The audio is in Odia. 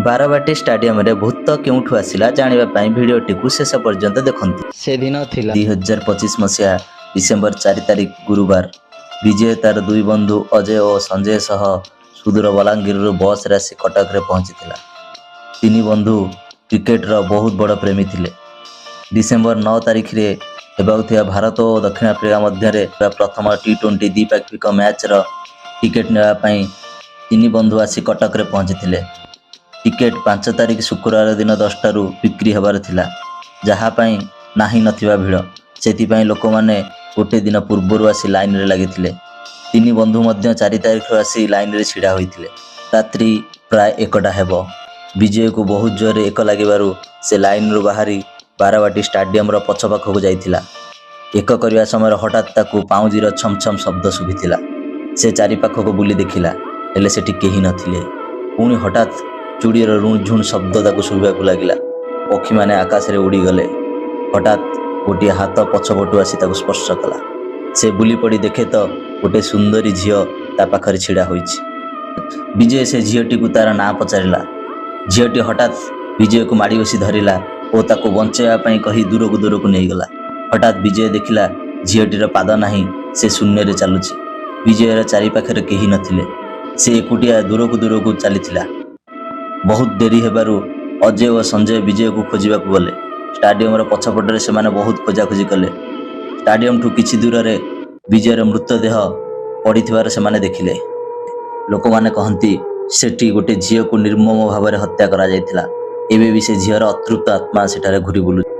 ବାରବାଟୀ ଷ୍ଟାଡିୟମରେ ଭୂତ କେଉଁଠୁ ଆସିଲା ଜାଣିବା ପାଇଁ ଭିଡ଼ିଓଟିକୁ ଶେଷ ପର୍ଯ୍ୟନ୍ତ ଦେଖନ୍ତୁ। ସେଦିନ ଥିଲା 2025 ମସିହା ଡିସେମ୍ବର 4 ତାରିଖ, ଗୁରୁବାର। ବିଜୟ ତାର ଦୁଇ ବନ୍ଧୁ ଅଜୟ ଓ ସଞ୍ଜୟ ସହ ସୁଦୂର ବଲାଙ୍ଗୀରରୁ ବସ୍ରେ ଆସି କଟକରେ ପହଞ୍ଚିଥିଲା। ତିନି ବନ୍ଧୁ କ୍ରିକେଟର ବହୁତ ବଡ଼ ପ୍ରେମୀ ଥିଲେ। ଡିସେମ୍ବର 9 ତାରିଖରେ ହେବାକୁ ଥିବା ଭାରତ ଓ ଦକ୍ଷିଣ ଆଫ୍ରିକା ମଧ୍ୟରେ ପ୍ରଥମ ଟି-20 ଦ୍ୱିପାକ୍ଷିକ ମ୍ୟାଚ୍ର ଟିକେଟ୍ ନେବା ପାଇଁ ତିନି ବନ୍ଧୁ ଆସି କଟକରେ ପହଞ୍ଚିଥିଲେ। ଟିକେଟ୍ 5 ତାରିଖ ଶୁକ୍ରବାର ଦିନ 10ଟାରୁ ବିକ୍ରି ହେବାର ଥିଲା, ଯାହା ପାଇଁ ନାହିଁ ନଥିବା ଭିଡ଼। ସେଥିପାଇଁ ଲୋକମାନେ ଗୋଟେ ଦିନ ପୂର୍ବରୁ ଆସି ଲାଇନରେ ଲାଗିଥିଲେ। ତିନି ବନ୍ଧୁ ମଧ୍ୟ 4 ତାରିଖରୁ ଆସି ଲାଇନରେ ଛିଡ଼ା ହୋଇଥିଲେ। ରାତ୍ରି ପ୍ରାୟ 1ଟା ହେବ। ବିଜୟକୁ ବହୁତ ଜୋରରେ ଏକ ଲାଗିବାରୁ ସେ ଲାଇନରୁ ବାହାରି ବାରବାଟୀ ଷ୍ଟାଡିୟମର ପଛ ପାଖକୁ ଯାଇଥିଲା। ଏକ କରିବା ସମୟରେ ହଠାତ୍ ତାକୁ ପାଉଁଜିର ଛମ୍ ଛମ୍ ଶବ୍ଦ ଶୁଭିଥିଲା। ସେ ଚାରିପାଖକୁ ବୁଲି ଦେଖିଲା, ହେଲେ ସେଠି କେହି ନଥିଲେ। ପୁଣି ହଠାତ୍ ଚୁଡ଼ିର ରୁଣଝୁଣ ଶବ୍ଦ ତାକୁ ଶୁଭିବାକୁ ଲାଗିଲା। ପକ୍ଷୀମାନେ ଆକାଶରେ ଉଡ଼ିଗଲେ। ହଠାତ୍ ଗୋଟିଏ ହାତ ପଛପଟୁ ଆସି ତାକୁ ସ୍ପର୍ଶ କଲା। ସେ ବୁଲି ପଡ଼ି ଦେଖେ ତ ଗୋଟେ ସୁନ୍ଦରୀ ଝିଅ ତା ପାଖରେ ଛିଡ଼ା ହୋଇଛି। ବିଜୟ ସେ ଝିଅଟିକୁ ତାର ନାଁ ପଚାରିଲା। ଝିଅଟି ହଠାତ୍ ବିଜୟକୁ ମାଡ଼ି ବସି ଧରିଲା ଓ ତାକୁ ବଞ୍ଚାଇବା ପାଇଁ କହି ଦୂରକୁ ଦୂରକୁ ନେଇଗଲା। ହଠାତ୍ ବିଜୟ ଦେଖିଲା, ଝିଅଟିର ପାଦ ନାହିଁ, ସେ ଶୂନ୍ୟରେ ଚାଲୁଛି। ବିଜୟର ଚାରିପାଖରେ କେହି ନଥିଲେ। ସେ ଏକୁଟିଆ ଦୂରକୁ ଦୂରକୁ ଚାଲିଥିଲା। ବହୁତ ଡେରି ହେବାରୁ ଅଜୟ ଓ ସଞ୍ଜୟ ବିଜୟକୁ ଖୋଜିବାକୁ ଗଲେ। ଷ୍ଟାଡିୟମର ପଛପଟରେ ସେମାନେ ବହୁତ ଖୋଜାଖୋଜି କଲେ। ଷ୍ଟାଡିୟମଠୁ କିଛି ଦୂରରେ ବିଜୟର ମୃତଦେହ ପଡ଼ିଥିବାର ସେମାନେ ଦେଖିଲେ। ଲୋକମାନେ କହନ୍ତି, ସେଠି ଗୋଟେ ଝିଅକୁ ନିର୍ମମ ଭାବରେ ହତ୍ୟା କରାଯାଇଥିଲା। ଏବେ ବି ସେ ଝିଅର ଅତୃପ୍ତ ଆତ୍ମା ସେଠାରେ ଘୁରି ବୁଲୁଛି।